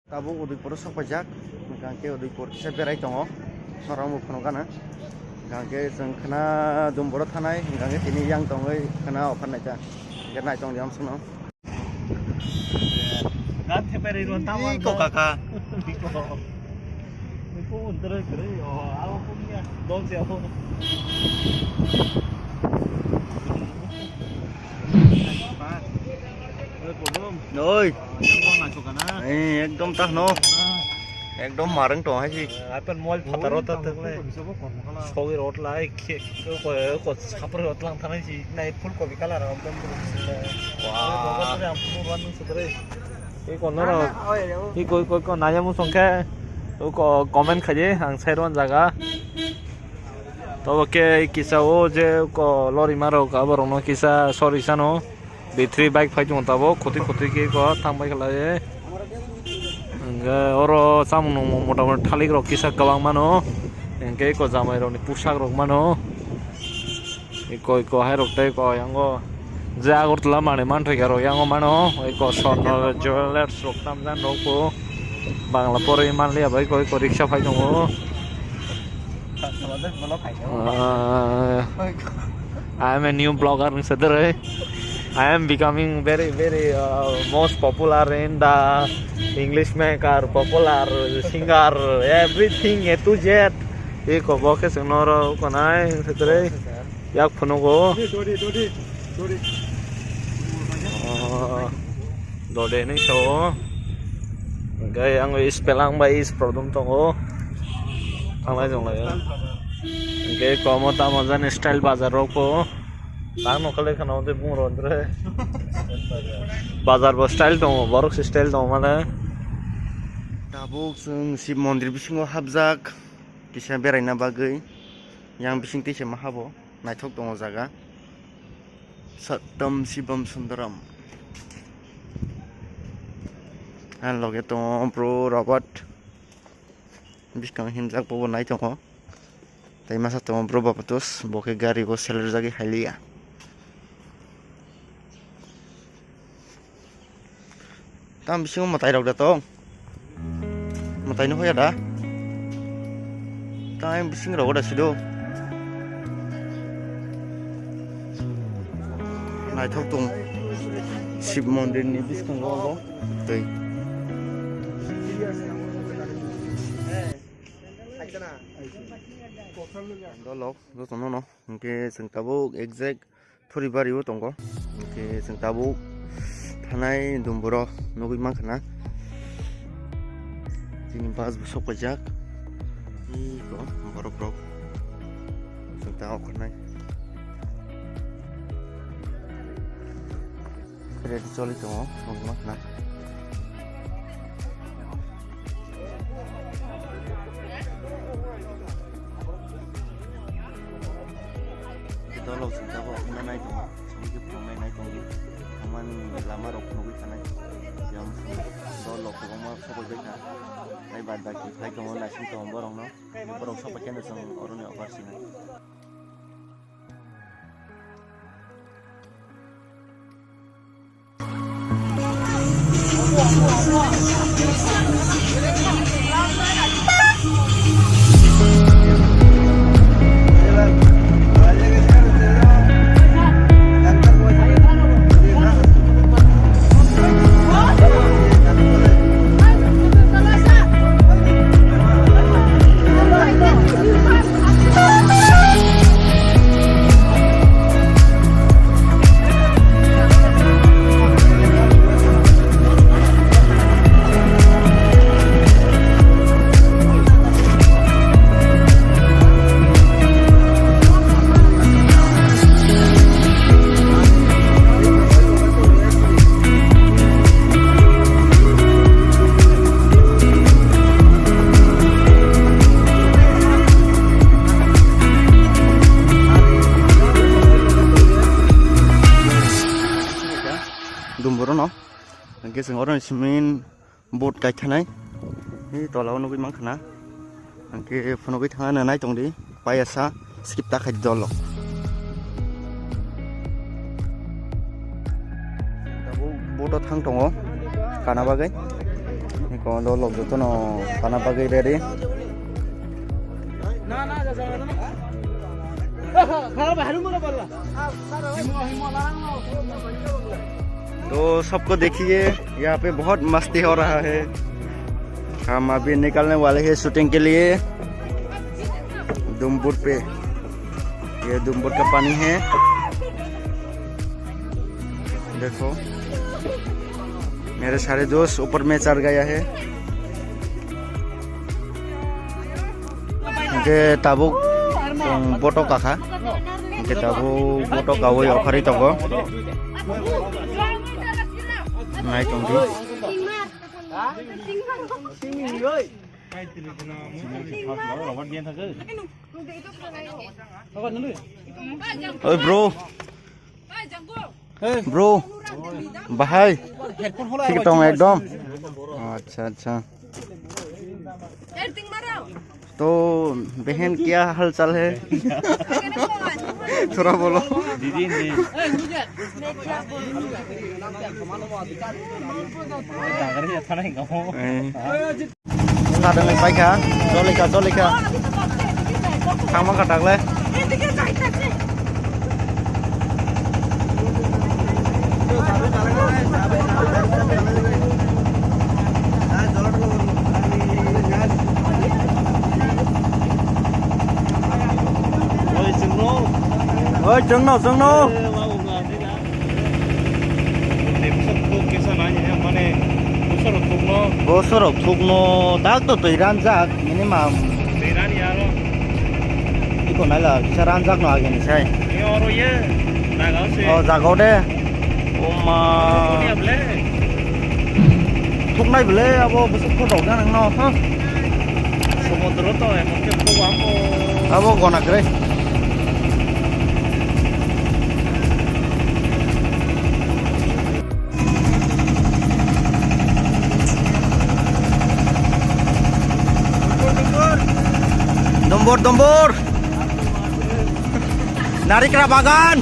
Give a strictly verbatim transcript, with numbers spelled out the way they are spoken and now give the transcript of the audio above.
Tabuk Udaipur o sok paijak, hwnkhe Udaipur kisa berai tongo, norok bo phunuk gana. Hwnkhe chwng khwna Dumbura thanai, hwnkhe tini yang tongwi khwna offer naikha. Hwnkhe naitong di amsukno. Iko kaka. Iko. Iko untere kere, oh, abo punya. Don siya. Oi. Eh, ekdom tah no. Ekdom marang tong hai si. Apan mol phataro ta tang le. Sogi rot lai khe ko ko sapre rot lang thanai si nai full copy color ekdom. Wah. Iko noro. Iko iko iko naya musong khe. Iko comment khaje ang side one jaga. Tobo khe kisa o je ko lorima rok aborokno kisa sorry sano. B three bike phai tongo tabuk, khoti khoti khe ko thang bai khlai. Hwnkhe oro chamung nung mota mota thalik rok kisa kwbang mano. Hwnkhe ko jamai rok ni pusak rok mano. Iko iko hai rok tei ko yango je Agartala manwi manthai khe rok yango mano. Iko Swarna Jewellers rok tamjani rok bo Bangla porwi manliya bai ko iko riksa phai tongo. Ah, I am a new blogger, Mister Dre. I am becoming very, very uh, most popular in the English maker, popular singer, everything A to Z. Iko bo khe chwng noro konai, Mister Dre. Yak phunugo. Oh. Dode hinwi sao. Hwnkhe ang is pelang bai is problem tongo. Thanglai jonglai. Hwnkhe komo tamo jani style bazar rok po. Tang nokha le khana hwnkhe bung rondre. Bazar bo style tongo, borok se style tongo mane. Tabuk chwng Shiv mondir bisingo hapjak kisa beraina bagwi. Yang bising twi se ma habo. Naithok tongo jaga. Satam Shivam Sundaram. Ang loge tongo bro Robert. Bwskang himjak bobo nai tongo. Tai masa tongo bro Bapatus. Bo khe gari o seler jagwi hailiya. Tam bisingo mwtai rok da tong. Mwtai no hoya da. Tam bising rok da sido. Naithok tong. Shiv mondir ni biskango bo twi. Dolok jotono no hwnkhe chwng tabuk exact Thuri bari o tongo. Hwnkhe chwng tabuk thanai Dumbura nugwi mankha na. Chini bus bo sok paijak. Iko borok rok. Chwng ta okhornai. Ready choli tongo, nugwi mankha na. Dolok sing tabuk hwnna nai tongo, songwi khe phunuknai nai tongdi. Thangmani lama rok phunugwi thanai. Yang dolok kwbangma sokojak kha. Tai bad baki phai tongo, naising tongo borokno. Borok sokpai khe chwng oroni obar sinai. Dumbura no, hwnkhe chwng oro ni simi boat kaithanai. Ni tola o nugwi mankha na. Hwnkhe phunugwi thangna nai tongdi. Payasa skip ta khai dolok. Tabuk boat o thang tongo. Kana bagwi. Iko do lok jotono kana bagwi ready. तो सबको देखिए, यहाँ पे बहुत मस्ती हो रहा है। हम अभी निकलने वाले हैं शूटिंग के लिए डुम्बुर पे। ये डुम्बुर का पानी है, देखो। मेरे सारे दोस्त ऊपर में चढ़ गया है। Hingke tabuk chwng boto kakha. Hingke tabuk boto kawi okhari tongo. Nai tongdi. Oi, bro. Bro, bahai. Thik tong ekdom. Acha, acha. तो बहन, क्या हाल चाल है? थोड़ा बोलो। Sadang ni paikha, jolikha, jolikha. Thangma kha takle. Oi, chwngno, chwngno. Bosorok thukno tak to twi ranjak minimum. Iko naila kisa ranjak no ageni sai. O jaga o de. Oma. Thuknai bwle abo bwswk khotok na nangno, ha? Somudro to emon khe khobam o. Abo gona kwrwi. Dombor, dombor. Narikra bagan.